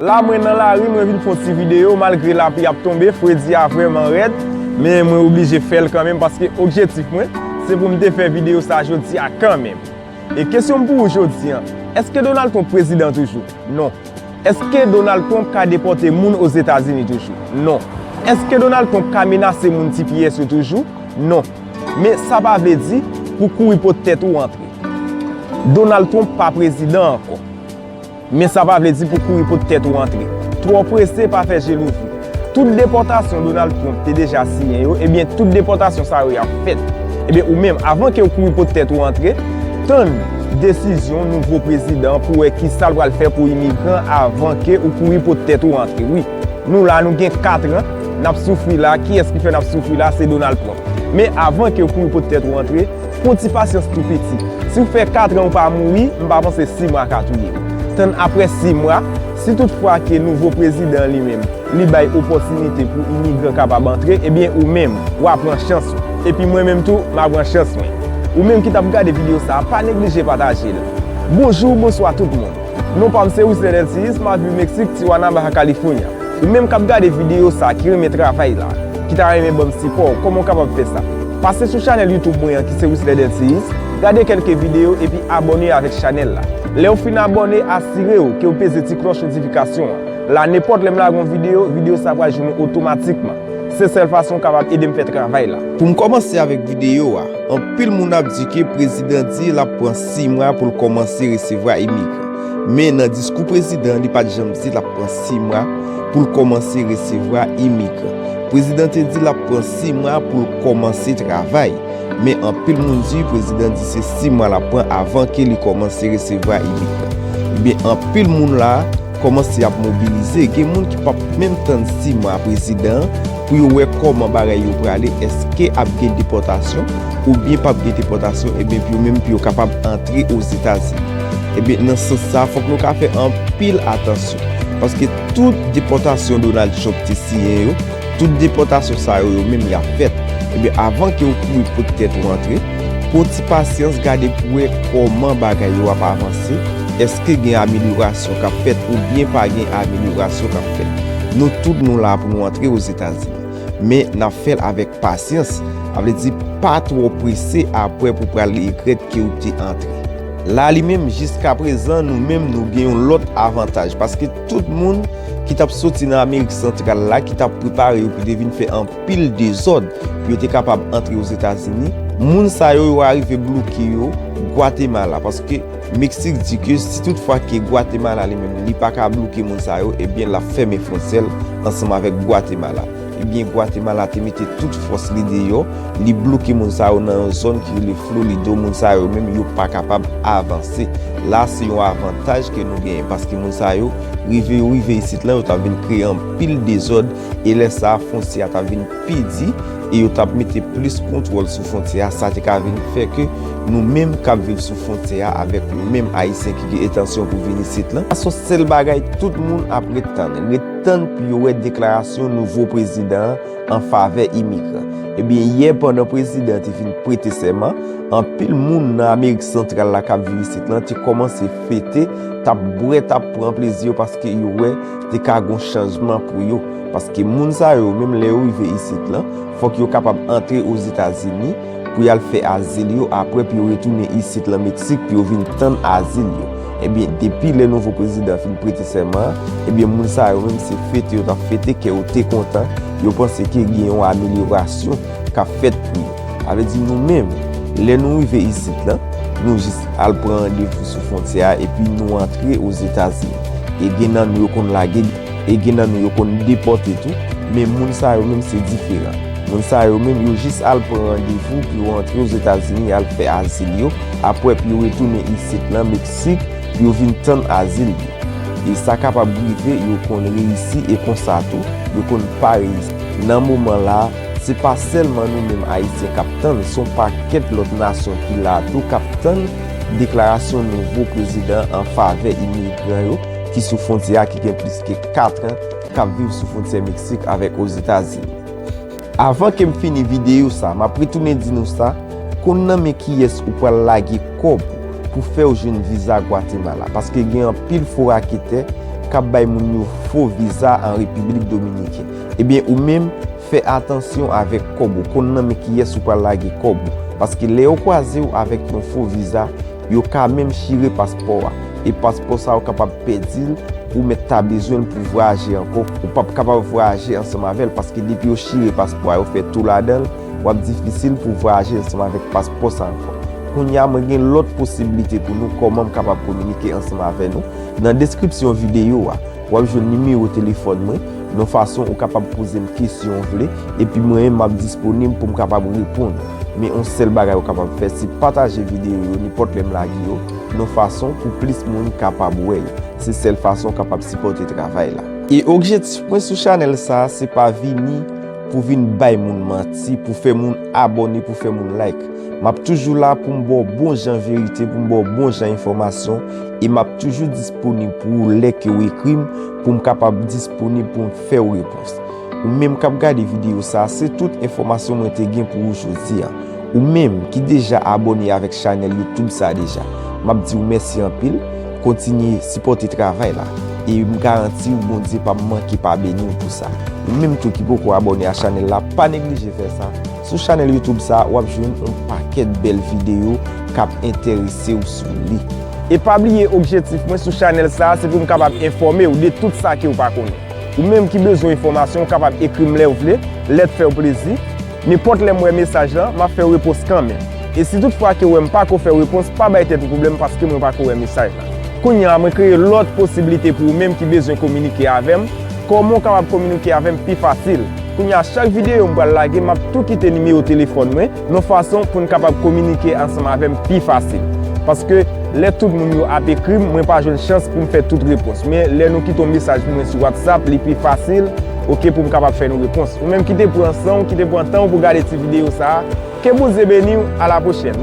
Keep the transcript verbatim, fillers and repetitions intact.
La mwen nan lari, mwen vin fè yon ti videyo, malgre lapli ap tonbe, fredi a vrèman rèd, men mwen oblije fè l kanmenm paske objektif mwen, se pou m te fè videyo sa jodi a kanmenm. E kesyon m pou ou jodi a, èske Donald Trump prezidan toujou? Non. Èske Donald Trump ka depòte moun Ozetazini toujou? Non. Èske Donald Trump ka menase moun T P S yo toujou? Non. Men sa pa vle di pou kouri pot tèt ou antre. Donald Trump pa prezidan ankò. Men sa pa vle di pou kouri pot tèt ou antre. Twò prese pa fè je louvri. Tout depòtasyon Donald Trump te deja siyen yo, ebyen tout depòtasyon sa yo y ap fèt. Ebyen ou menm, avan ke w kouri pot tèt ou antre, tann desizyon nouvo prezidan pou wè kisa l pral fè pou imigran avan ke ou kouri pot tèt ou antre. Wi, nou la, nou gen kat an, n ap soufri la. Kiyès ki fè n ap soufri la? Se Donald Trump. Men avan ke w kouri pot tèt ou antre, pran ti pasyans tou piti. Si w fè kat an ou pa mouri, m pa panse sis mwa ka touye w. Tann apre sis mwa, si toutfwa ke nouvo prezidan li menm, li bay opòtinite pou imigran kapab antre, ebyen ou menm, w a pran chans ou. Epi mwen menm tou, m a pran chans mwen. Ou menm ki t ap gade videyo sa a, pa neglije pataje l. Bonjou, bonswa tout moun. Non pa m se Wisley Delcius, m ap viv Meksik, Tijuana, Baja California. Ou menm k ap gade videyo sa a ki renmen travay la, ki ta renmen ban m sipò, kòman w kapab fè sa? Pase sou chanèl YouTube mwen an ki se Wisley Delcius, gade kèlke videyo epi abòne avèk chanèl la. Lè w fin abòne, asire w ke w peze ti klòch notifikasyon an. La, nenpòt lè m lage yon videyo, videyo sa pral jwenn ou otomatikman. Se sèl fason w kapab ede m fè travay la. Pou m kòmanse avèk videyo a, anpil moun ap di ke prezidan di l ap pran sis mwa pou l kòmanse resevwa imigran. Men nan diskou prezidan, li pa t janm di l ap pran sis mwa pou l kòmanse resevwa imigran. Prezidan te di l ap pran sis mwa pou l kòmanse travay. Men anpil moun di prezidan di se sis mwa l ap pran avan ke li kòmanse resevwa imigran. Ebyen, anpil moun la kòmanse ap mobilize. Gen moun ki p ap menm tann sis mwa prezidan an pou yo wè kòman bagay yo prale, èske ap gen depòtasyon oubyen p ap gen depòtasyon, ebyen pou yo menm pou yo kapab antre Ozetazini. Ebyen, nan sans sa, fòk nou ka fè anpil atansyon, paske tout depòtasyon Donald Trump te siyen yo, tout depòtasyon sa yo, yo menm y ap fèt. Ebyen, avan ke w kouri pot tèt ou antre, pran ti pasyans, gade pou wè kòman bagay yo ap avanse, èske gen amelyorasyon k ap fèt oubyen pa gen amelyorasyon k ap fèt. Nou tout nou la pou nou antre Ozetazini, men n ap fè l avèk pasyans. Sa vle di pa twò prese apre pou pral regrèt ke w te antre. La li menm, jiskaprezan, nou menm nou gen yon lòt avantaj, paske tout moun ki t ap soti nan Amerik Santral la, ki t ap prepare yo pou te vin fè anpil dezòd pou yo te kapab antre Ozetazini, moun sa yo, yo arive bloke yo Gwatemala, paske Meksik di ke si toutfwa ke Gwatemala li menm, li pa ka bloke moun sa yo, ebyen l ap fèmen fwontyè l ansanm avèk Gwatemala. Ebyen, Gwatemala te mete tout fòs li deyò, li bloke moun sa yo nan yon zòn ki rele Florido. Moun sa yo menm, yo pa kapab avanse. La, se yon avantaj ke nou genyen, paske moun sa yo, rive yo rive isit lan, yo t ap vin kreye anpil dezòd, e lè sa a, fwontyè a t ap vin pi di, e yo t ap mete plis kontwòl sou fwontyè a. Sa te ka vin fè ke nou menm k ap viv sou fwontyè a avèk nou menm Ayisyen ki gen entansyon pou vin isit lan, sa se yon sèl bagay tout moun ap ret tann. Ret tann pou yo wè deklarasyon nouvo prezidan an an favè imigran. Ebyen, yè pandan prezidan an te fin prete sèman, anpil moun nan Amerik Santral la k ap viv isit lan te kòmanse fete, t ap bwè, t ap pran plezi yo paske yo wè te ka gon chanjman pou yo. Paske moun sa yo, menm lè yo rive isit lan, fòk yo kapab antre Ozetazini pou y al fè azil yo, apre pou yo retounen isit lan Meksik pou yo vin tann azil yo. Ebyen, depi lè nouvo prezidan fin prete sèman an, ebyen, moun sa yo menm se fete yo t ap fete, kè yo te kontan, yo panse ke gen yon amelyorasyon k ap fèt pou yo. Sa vle di nou menm, lè nou rive isit lan, nou jis al pran randevou sou fwontyè a epi nou antre Ozetazini. E gen nan nou yo konn lage, e gen nan nou yo konn depòte tou, men moun sa yo menm se diferan. Moun sa yo menm yo jis al pran randevou pou yo antre Ozetazini, al fè azil yo, apre pou yo retounen isit lan Meksik pou yo vin tann azil yo. E sa kapab rive, yo konn reyisi e konsa tou, yo konn pa reyisi. Nan moman la, se pa sèlman nou menm Ayisyen k ap tann, se yon pakèt lòt nasyon ki la tou k ap tann deklarasyon nouvo prezidan an favè imigran yo ki sou fwontyè a, ki gen plis ke kat an k ap viv sou fwontyè Meksik avèk Ozetazini. Avan ke m fini videyo sa, m ap retounen di nou sa, konn nan men kiyès ou pral lage kòb ou pou fè w jwenn viza Gwatemala, paske gen anpil fo raketè k ap bay moun yo fo viza an Repiblik Dominiken. Ebyen, ou menm, fè atansyon avèk kòb ou. Konn nan men kiyès ou pral lage kòb ou. Paske lè yo kwaze w avèk yon fo viza, yo ka menm chire paspò a. E paspò sa a, ou kapab pèdi l, ou mèt ta bezwen l pou vwayaje ankò. Ou p ap kapab vwayaje ansanm avè l, paske depi yo chire paspò a, yo fè tou ladan l, w ap difisil pou vwayaje ansanm avèk paspò sa a ankò. Kounye a, mwen gen lòt posiblite pou nou, kòman m kapab kominike ansanm avè nou. Nan deskripsyon videyo a, w ap jwenn nimewo telefòn mwen, yon fason ou kapab poze m kesyon w vle, epi mwen menm m ap disponib pou m kapab reponn. Men yon sèl bagay ou kapab fè, se pataje videyo yo nenpòt lè m lage yo, yon fason pou plis moun kapab wè yo. Se sèl fason w kapab sipòte travay la. E objektif mwen sou chanèl sa a, se pa vini pou vin bay moun manti, pou fè moun abòne, pou fè moun like. M ap toujou la pou m ba w bon jan verite, pou m ba w bon jan enfòmasyon, e m ap toujou disponib pou ou lè ke w ekri m, pou m kapab disponib pou m fè w repons. Ou menm k ap gade videyo sa a, se tout enfòmasyon mwen te gen pou ou jodi a. Ou menm ki deja abòne avèk chanèl YouTube sa a deja, m ap di w mèsi anpil. Kontinye sipòte travay la. E m garanti w Bondye p ap manke pa beni w pou sa. Ou menm tou ki poko abòne a chanèl la, pa neglije fè sa. Sou chanèl YouTube sa a, w ap jwenn yon pakèt bèl videyo k ap enterese w sou li. E pa bliye, objektif mwen sou chanèl sa a, se pou m kapab enfòme w de tout sa ke w pa konnen. Ou menm ki bezwen enfòmasyon, ou kapab ekri m lè w vle, lè t fè w plezi. Nenpòt lè m wè mesaj lan, m ap fè w repons kanmenm. E si toutfwa ke w wè m pa ko fè w repons, pa bay tèt ou pwoblèm paske mwen pa ko wè mesaj lan. Kounye a, mwen kreye lòt posiblite pou ou menm ki bezwen kominike avè m. Kòman w kapab kominike avè m pi fasil? Kounye a, chak videyo m pral lage, m ap tou kite nimewo telefòn mwen, yon fason pou n kapab kominike ansanm avè m pi fasil. Paske lè tout moun yo ap ekri m, mwen pa jwenn chans pou m fè tout repons. Men lè nou kite yon mesaj pou mwen sou WhatsApp, li pi fasil, oke, pou m kapab fè nou repons. Ou menm ki te pran san w, ki te pran tan w pou gade ti videyo sa a, ke Bondye beni w, a la pwochèn.